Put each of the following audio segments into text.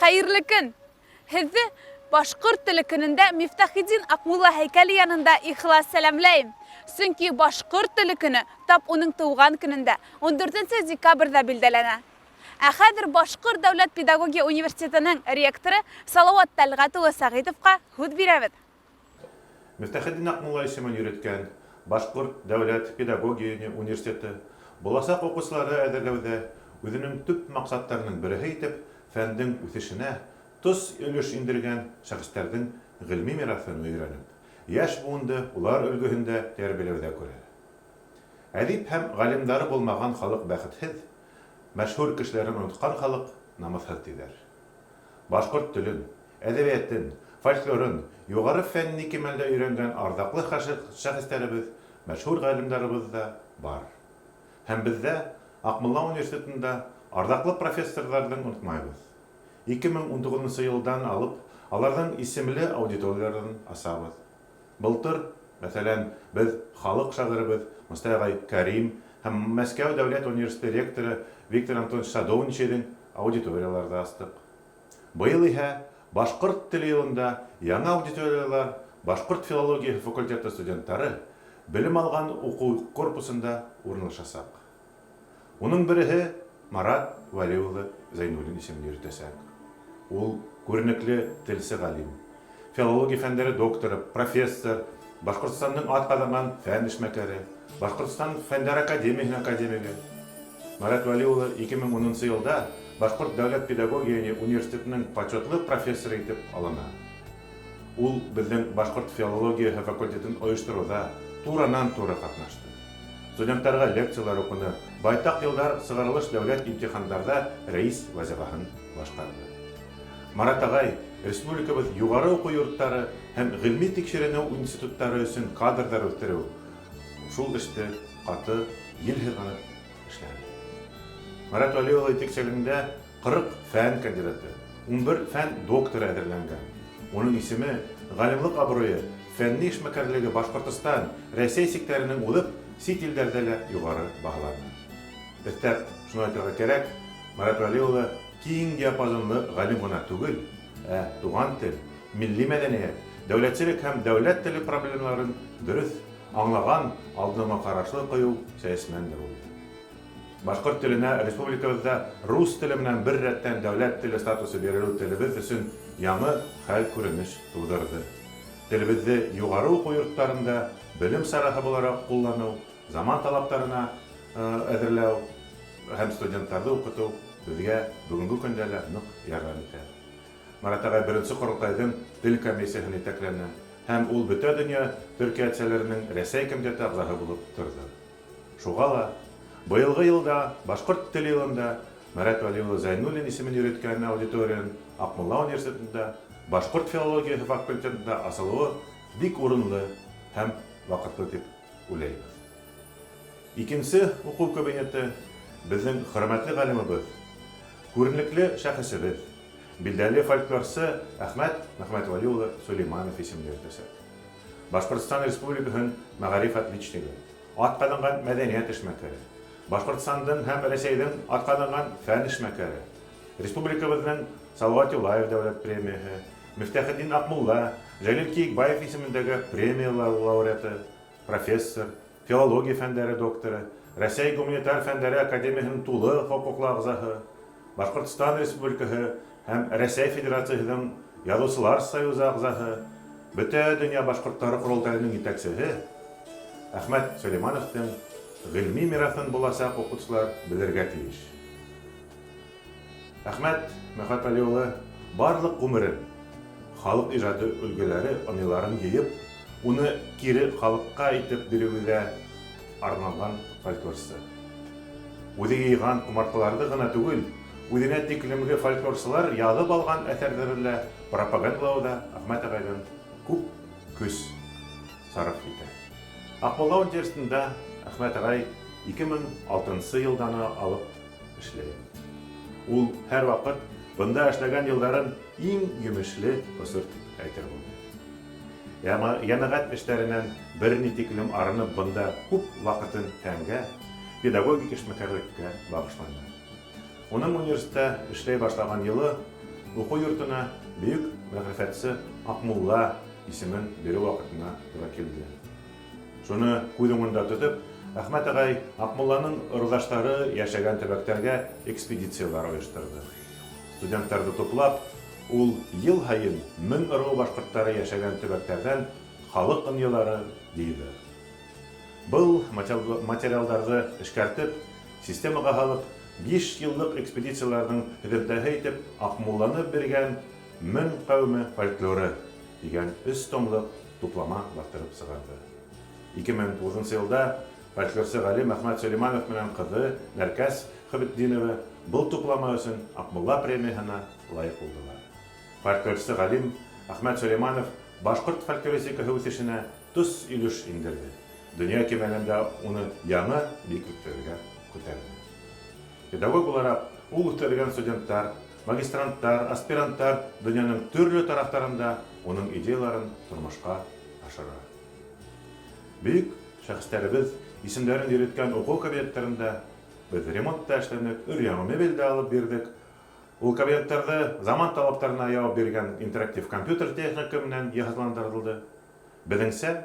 Хәйерле көн! Һеҙҙе Башҡорт теле көнөндә Мифтахетдин Аҡмулла һәйкәле янында ихлас сәләмләйем. Сөнки Башҡорт теле көнө тап уның тыуған көнөндә, 14 декабрҙә билдәләнә. Ә хәҙер Башҡорт дәүләт педагогия университетының ректоры Салауат Тәлғәт улы Сәғитовҡа һүҙ бирәбеҙ. Мифтахетдин Аҡмулла исемен йөрөткән Башҡорт дәүләт педагогия университеты буласаҡ уҡыусыларҙы әҙерләүҙә үҙенең төп маҡсаттарының береһе итеп фәндең үҫешенә тос өлөш индергән шәхестәрҙең ғилми мираҫын өйрәнеп, йәш быуынды улар өлгөһөндә тәрбиәләүҙә күрә. Әҙип һәм ғалимдары булмаған халыҡ бәхетһеҙ, мәшһүр кешеләрен онотҡан халыҡ намыҫһыҙ тиҙәр. Башҡорт телен, әҙәбиәтен, фольклорын юғары фәнни кимәлдә өйрәнгән арҙаҡлы шәхестәребеҙ, мәшһүр ғалимдарыбыҙ ҙа бар. Һәм беҙҙә Аҡмулла университетында арҙаҡлы профессорҙарҙың онотмайбыҙ. 2019 нсы йылдан алып аларҙың исемле аудиторияларын асабыҙ. Былтыр, мәҫәлән, беҙ халыҡ шағирыбыҙ Мостай ағай Кәрим һәм Мәскәү дәүләт университеты ректоры Виктор Антонович Садовничийҙың аудиторияларҙы астыҡ. Быйыл иһә Башҡорт теле йылында яңы аудиториялар башҡорт филологияһы факультеты студенттары белем алған уҡыу корпусында урынлашасаҡ. Уның береһе Марат Вәли улы Зәйнуллин исемен йөрөтәсәк. Ул күренекле телсе галим, филология фәндәре докторы, профессор, Башҡортостандың атҡаҙанған фән эшмәкәре, Башҡортостан Фәндәр академияһының академигы. Марат Вәли улы 2010 нсы йылда Башҡорт дәүләт педагогия университетының почетлы профессоры итеп алына. Ул беҙҙең башҡорт филологияһы факультетын ойоштороуҙа туранан-тура ҡатнашты. Студенттарға лекциялар уҡыны, байтаҡ йылдар сығарылыш дәүләт имтихандарҙа рәис вазифаһын башҡарҙы. Марат ағай республикабыҙ юғары уҡыу йорттары һәм ғилми тикшеренеү институттары өсөн кадрҙар үҫтереү, шул эште ҡаты ел һыҙғанып эшләне. Марат Вәли улы етәкселегендә 40 фән кандидаты, 11 фән докторы әҙерләнгән. Уның исеме, ғалимлыҡ абруйы, фәнни эшмәкәрлеге Башҡортостан, Рәсәй сиктәренең уҙып, сит илдәрҙә лә юғары баһалана. Өҫтәп, шуны әйтергә кәрәк, Марат Вәли улы киң диапазонлы ғалим ғына түгел, ә туған тел, милли мәҙәниәт, дәүләтселек һәм дәүләт теле проблемаларын дөрөҫ аңлаған алдынгы ҡарашлы ҡыйыу сәйәсмән дә булды. Башҡорт теленә республикабыҙҙа рус теле менән бер рәттән дәүләт теле статусы бирелеү телебеҙ өсөн яңы хәл-күренеш тыуҙырҙы. Телебеҙҙе юғары уҡыу йорттарында белем сараһы булараҡ ҡулланыу, заман талаптарына әҙерләү һәм студенттарҙы уҡытыу беҙгә бөгөнгө көндә лә ныҡ ярҙам итә. Марат ағай беренсе ҡоролтайҙың тел комиссияһын етәкләне һәм ул Бөтә дөнья төркиәтсәләренең Рәсәй комитеты ағзаһы булып торҙо. Шуға ла быйылғы йылда Башҡорт теле йылында Мәрәт Вәли улы Зәйнуллин исемен йөрөткән аудиторияның Аҡмулла университетында башҡорт филологияһы факультетында асылыуы бик урынлы һәм ваҡытлы тип уйлайбыҙ. Икенсе уҡыу кабинеты беҙҙең хөрмәтле ғалимыбыҙ, күренекле шәхесебеҙ, билдәле фольклорсы Әхмәт Мөхәммәтвәли улы Сулейманов исемен йөрөтәсәк. Башҡортостан Республикаһының мәғариф отличнигы, атҡаҙанған мәҙәниәт эшмәкәре, Башҡортостандың һәм Рәсәйҙең атҡаҙанған фән эшмәкәре, республикабыҙҙың Салауат Юлаев дәүләт премияһы, Мифтахетдин Аҡмулла, Жәлил Киекбаев исемендәге премиялар лауреаты, профессор, филология фәндәре докторы, Рәсәй гуманитар фәндәре академияһының тулы хоҡуҡлы ағзаһы, Башҡортостан Республикаһы һәм Рәсәй Федерацияһының Яҙыусылар союзы ағзаһы, Бөтә дөнья башҡорттары ҡоролтайының етәксеһе Әхмәт Сөләймановтың ғилми мираҫын буласаҡ уҡытыусылар белергә тейеш. Әхмәт Мөхәтвәли улы барлыҡ ғүмерен халыҡ ижады өлгөләре ынйыларын йыйып, уны кире халыҡҡа итеп биреүҙә арналған фольклорсы. Үҙе йыйған ҡомартҡыларҙы ғына түгел, үҙенә тиклемге фольклорсылар яҙып алған әҫәрҙәрҙе лә пропагандалауҙа Әхмәт ағайҙың күп көс сарыф итә. Аҡмулла университетында Әхмәт ағай 2006 нсы йылдан алып эшләй. Ул һәр ваҡыт бында эшләгән йылдарын иң емешле осор дип әйтер булды. Йәмәғәт эштәренән бер ни тиклем арынып бында күп ваҡытын фәнгә, педагогик эшмәкәрлеккә бағышланы. Уның университетта эшләй башлаган елы уҡыу йортона бөйөк мәгърифәтсе Аҡмулла исемен биреү ваҡытына тура килде. Шуны күҙ уңында тотоп, Әхмәт ағай Аҡмулланың ырыуҙаштары йәшәгән төбәктәргә экспедициялар ойошторҙо. Студенттарҙы туплап, ул йыл һайын 1000 ырыу башҡорттары йәшәгән төбәктәрҙән халыҡ ынйылары йыйҙы. Был материалдарҙы эшкәртеп, системаға һалып, биш йыллыҡ экспедицияларҙың һөҙөмтәһе итеп Аҡмулланы биргән 1000 ҡәүеме фольклоры тигән өс томлыҡ туплама баҫтырып сығарҙы. 2009 йылда фольклорсы ғалим Әхмәт Сөләймәнов менән ҡыҙы Нәркәс Хөбетдинова был туплама өсөн Аҡмулла премияһына лайыҡ булдылар. Фольклорсы ғалим Әхмәт Сөләймәнов башҡорт фольклористикаһы үҫешенә тос өлөш индерҙе. Донъя кимәлендә уны яңы бейеклектәргә күтәрҙе. Педагог булараҡ ул үҫтергән студенттар, магистранттар, аспиранттар донъяның төрлө тарафтарында уның идеяларын тормошҡа ашыра. Бөйөк шәхестәребеҙ исемдәрен йөрөткән уҡыу кабинеттарында беҙ ремонт та эшләнек, өр-яңы мебель дә алып бирҙек. Ул кабинеттарҙы заман талаптарына яуап биргән интерактив компьютер техника менән йыһазландырылды. Беҙҙеңсә,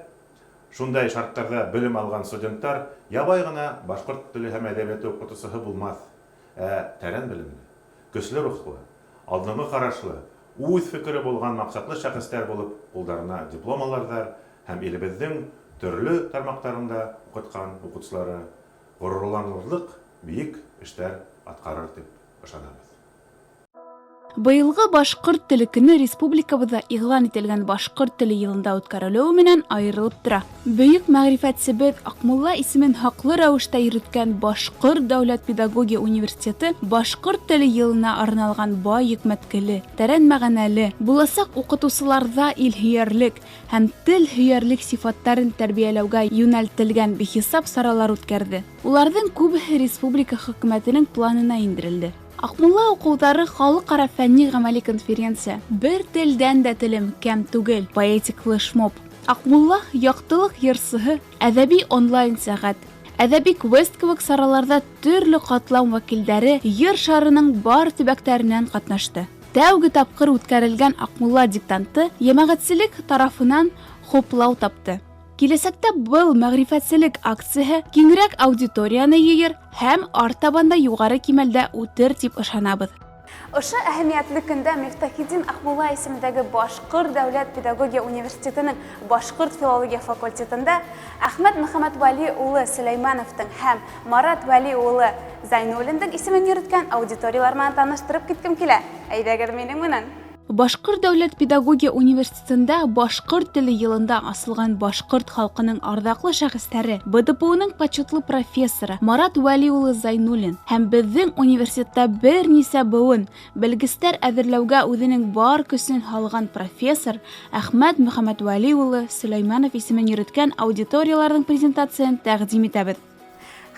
шундай шарттарҙа белем алған студенттар ябай ғына башҡорт теле һәм әҙәбиәте уҡытыусыһы булмаҫ, ә тәрән белемле, көслө рухлы, алдынғы ҡарашлы, үҙ фекере булған маҡсатлы шәхестәр булып ҡулдарына диплом алырҙар һәм илебеҙҙең төрлө тармаҡтарында уҡытҡан уҡытыусылары ғорурланырлыҡ бейек эштәр атҡарыр тип ышанабыҙ. Быйылғы башҡорт теле көнө республикабыҙҙа иғлан ителгән башҡорт теле йылында үткәрелеүе менән айырылып тора. Бөйөк мәғрифәтсебеҙ Аҡмулла исемен хаҡлы рәүештә йөрөткән Башҡорт дәүләт педагогия университеты башҡорт теле йылына арналған бай йөкмәткеле, тәрән мәғәнәле, буласаҡ уҡытыусыларҙа илһөйәрлек һәм тел һөйәрлек сифаттарын тәрбиәләүгә йүнәлтелгән бихисап саралар үткәрҙе. Уларҙың күбеһе республика хөкүмәтенең планына индерелде. Аҡмулла уҡыуҙары халыҡ-ара фәнни ғәмәли конференция, бер телдән дә телем кәм түгел, поэтик флешмоб, Аҡмулла яҡтылыҡ йырсыһы, әҙәби онлайн сәғәт, әҙәби квест кеүек сараларҙа төрлө ҡатлам вәкилдәре ер шарының бар төбәктәренән ҡатнашты. Тәүге тапҡыр үткәрелгән Аҡмулла диктанты йәмәғәтселек тарафынан хуплау тапты. Киләсәктә был мәғрифәтселек акцияһы киңерәк аудиторияны йыйыр һәм артабан да юғары кимәлдә үтер тип ышанабыҙ. Ошо әһәмиәтле көндә Мифтахетдин Аҡмулла исемендәге Башҡорт дәүләт педагогия университетының башҡорт филология факультетында Әхмәт Мөхәммәтвәли улы Сөләймәновтың һәм Марат Вәли улы Зайнуллиндың исемен йөрөткән аудиториялар менән таныштырып киткем килә. Әйҙәгеҙ минең менән. Башҡорт дәүләт педагогия университетында башҡорт теле йылында асылған башҡорт халҡының арҙаҡлы шәхестәре, БДПУ-ның почетлы профессоры Марат Вәли улы Зайнуллин һәм беҙҙең университетта бер нисә быуын белгестәр әҙерләүгә үҙенең бар көсөн һалған профессор Әхмәт Мөхәммәтвәли улы Сөләймәнов исемен йөрөткән аудиторияларҙың презентацияһын тәҡдим итәбеҙ.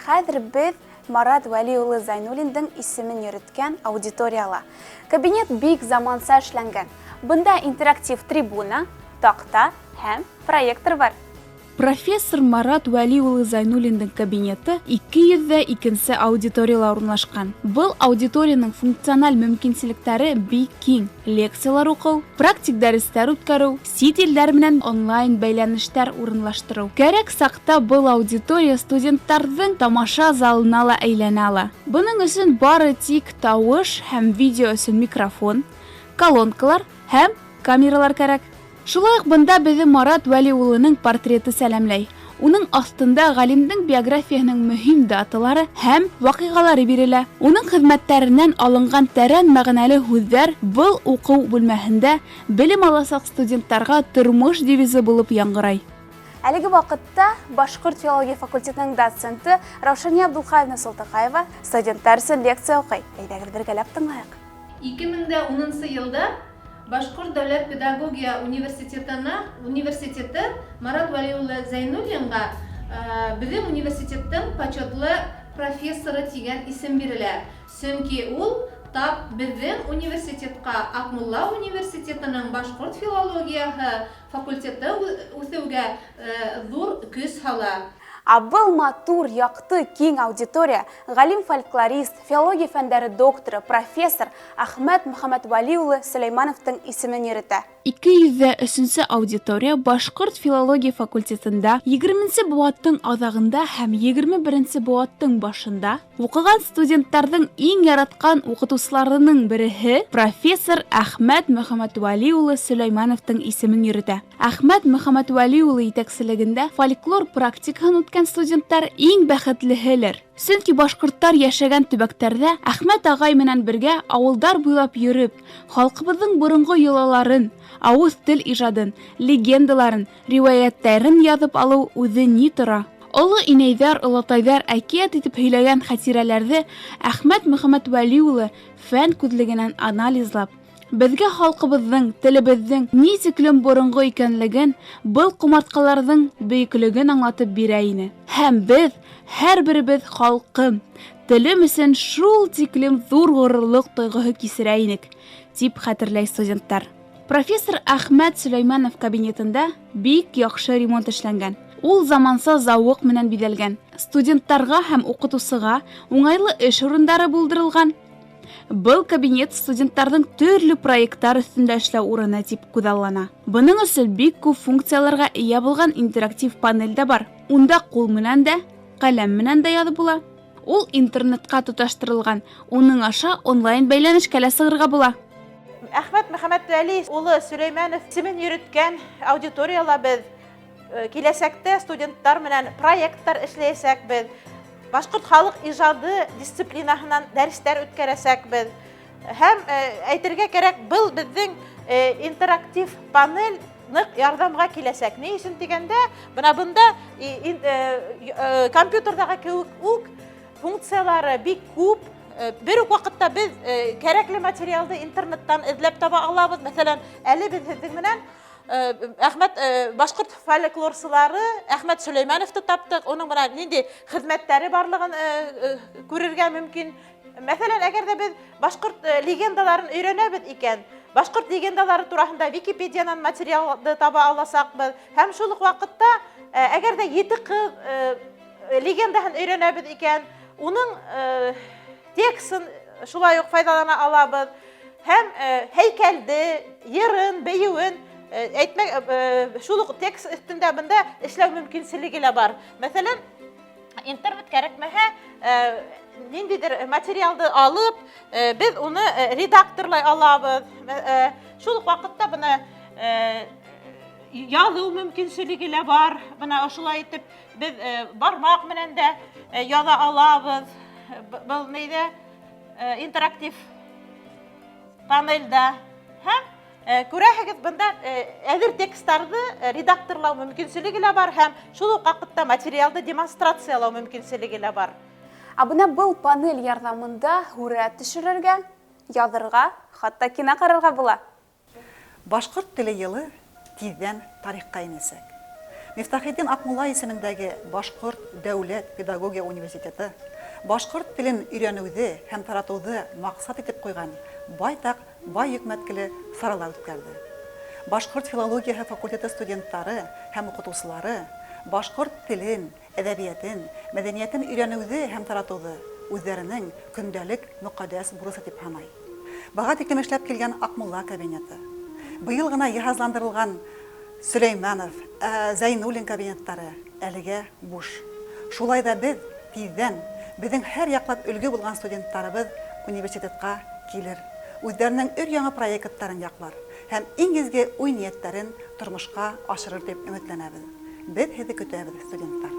Хәҙер беҙ Марат Вәли улы Зайнуллиндың исемен йөрөткән аудиторияла. Кабинет бик заманса эшләнгән. Бында интерактив трибуна, таҡта һәм проектор бар. Профессор Марат Вәли улы Зайнуллиндың кабинеты 202-нсе аудиторияла урынлашҡан. Был аудиторияның функциональ мөмкинселектәре бик киң. Лекциялар уҡыу, практик дәрестәр үткәреү, сит илдәр менән онлайн бәйләнештәр урынлаштырыу. Кәрәк саҡта был аудитория студенттарҙың тамаша залына ла әйләнә ала. Бының өсөн бары тик тауыш һәм видео өсөн микрофон, колонкалар һәм камералар кәрәк. Шулай уҡ бында беҙҙе Марат Вәли улының портреты сәләмләй. Уның аҫтында ғалимдың биографияһының мөһим даталары һәм ваҡиғалары бирелә. Уның хеҙмәттәренән алынған тәрән мәғәнәле һүҙҙәр был уҡыу бүлмәһендә белем аласаҡ студенттарға тормош девизы булып яңғырай. Әлеге ваҡытта Башҡорт филология факультетының доценты Раушания Абдулхаевна Солтаҡаева студенттар өсөн лекция уҡый. Әйҙәгеҙ бергәләп тыңлайыҡ. 2010 йылда Башҡорт дәүләт педагогия университеты Марат Вәли улы Зәйнуллинға беҙҙең университеттың почетлы профессоры тигән исем бирелә. Сөнки ул тап беҙҙең университетҡа Аҡмулла университетының башҡорт филологияһы факультеты үҫеүгә ҙур көс һала. Ә был матур, яҡты, киң аудитория ғалим-фольклорист, филология фәндәре докторы, профессор Әхмәт Мөхәммәтвәли улы Сөләймановтың исемен йөрөтә. 203 аудитория башҡорт филология факультетында 20 быуаттың аҙағында һәм 21 быуаттың башында уҡыған студенттарҙың иң яратҡан уҡытыусыларының береһе профессор Әхмәт Мөхәммәтвәли улы Сөләймановтың исемен йөрөтә. Әхмәт Мөхәммәтвәли улы етәкселегендә фольклор практикаһын үткән студенттар иң бәхетлеһелер. Сөнки башҡорттар йәшәгән төбәктәрҙә Әхмәт ағай менән бергә ауылдар буйлап йөрөп, халҡыбыҙҙың боронғо йолаларын, ауыҙ тел ижадын, легендаларын, риүәйәттәрен яҙып алыу үҙе ни тора. Оло инәйҙәр, олатайҙар әкиәт итеп һөйләгән хәтирәләрҙе Әхмәт Мөхәммәтвәли улы фән күҙлегенән анализлап, беҙгә халҡыбыҙҙың, телебеҙҙең ни тиклем боронғо икәнлеген, был ҡомартҡыларҙың бөйөклөгөн аңлатып бирә ине. Һәм беҙ, һәр беребеҙ халҡым, телем өсөн шул тиклем ҙур ғорурлыҡ тойғоһо кисерә инек, тип хәтерләй студенттар. Профессор Әхмәт Сөләймәнов кабинетында бик яҡшы ремонт эшләнгән. Ул заманса зауыҡ менән биҙәлгән. Студенттарға һәм уҡытыусыға уңайлы эш урындары булдырылған. Был кабинет студенттарҙың төрлө проекттар өҫтөндә эшләү урыны тип күҙаллана. Бының өсөн бик күп функцияларға эйә булған интерактив панель дә бар. Унда ҡул менән дә, ҡәләм менән дә яҙып була. Ул интернетҡа тоташтырылған, уның аша онлайн бәйләнешкә лә сығырға була. Әхмәт Мөхәммәтвәли улы Сөләймәнов исемен йөрөткән аудиторияла беҙ киләсәктә студенттар менән проекттар эшләйәсәкбеҙ. Башҡорт халыҡ ижады дисциплинаһынан дәрестәр үткәрәсәкбеҙ. Һәм әйтергә кәрәк, был беҙҙең интерактив панель ныҡ ярҙамға киләсәк. Ни өсөн тигәндә, бына бында компьютерҙағы кеүек үк функциялары бик күп. Бер үк ваҡытта беҙ кәрәкле материалды интернеттан эҙләп таба алабыҙ. Мәҫәлән, әле беҙ һеҙҙең менән Әхмәт башҡорт фольклорсылары Әхмәт Сөләймәновты таптыҡ. Уның бына ниндәй хеҙмәттәре барлығын күрергә мөмкин. Мәҫәлән, әгәр ҙә беҙ башҡорт легендаларын өйрәнәбеҙ икән, башҡорт легендалары тураһында Википедиянан материалды таба аласаҡбыҙ. Һәм шул уҡ ваҡытта, әгәр ҙә ете ҡыҙ легендаһын өйрәнәбеҙ икән, уның текстын шулай уҡ файҙалана алабыҙ. Һәм һәйкәлде, йырын, бейеүен әйтмәк, шул уҡ текст өҫтөндә бында эшләү мөмкинселеге лә бар. Мәҫәлән, интернет кәрәкмәһә, ниндәйҙер материалды алып, беҙ уны редакторлай алабыҙ. Шул уҡ ваҡытта бына яҙыу мөмкинселеге лә бар. Бына ошолай итеп беҙ бармаҡ менән дә яҙа алабыҙ. Был нейҙә интерактив панелдә. Һәм күрәһегеҙ, бында әҙер тексттарҙы редакторлау мөмкинселеге лә бар һәм шул уҡ ваҡытта материалды демонстрациялау мөмкинселеге лә бар. Ә бына был панель ярҙамында һүрәт төшөрөргә, яҙырға, хатта кино ҡарарға була. Башҡорт теле йылы тиҙҙән тарихҡа инәсәк. Мифтахетдин Аҡмулла исемендәге Башҡорт дәүләт педагогия университеты башҡорт телен өйрәнеүҙе һәм таратыуҙы маҡсат итеп ҡуйған байтаҡ бай йөкмәткеле саралар үткәрҙе. Башҡорт филологияһы факультеты студенттары һәм уҡытыусылары башҡорт телен, әҙәбиәтен, мәҙәниәтен өйрәнеүҙе һәм таратыуҙы үҙҙәренең көндәлек мөҡәддәс бурысы тип һанай. Быға тиклем эшләп килгән Аҡмулла кабинеты, быйыл ғына йыһазландырылған Сөләймәнов, Зәйнуллин кабинеттары әлегә буш. Шулай ҙа беҙ тиҙҙән беҙҙең һәр яҡлап өлгө булған студенттарыбыҙ университетҡа килер, үҙҙәренең өр-яңы проекттарын яҡлар һәм иң изге уй-ниәттәрен тормошҡа ашырыр тип өмөтләнәбеҙ. Беҙ һеҙҙе көтәбеҙ, студенттар.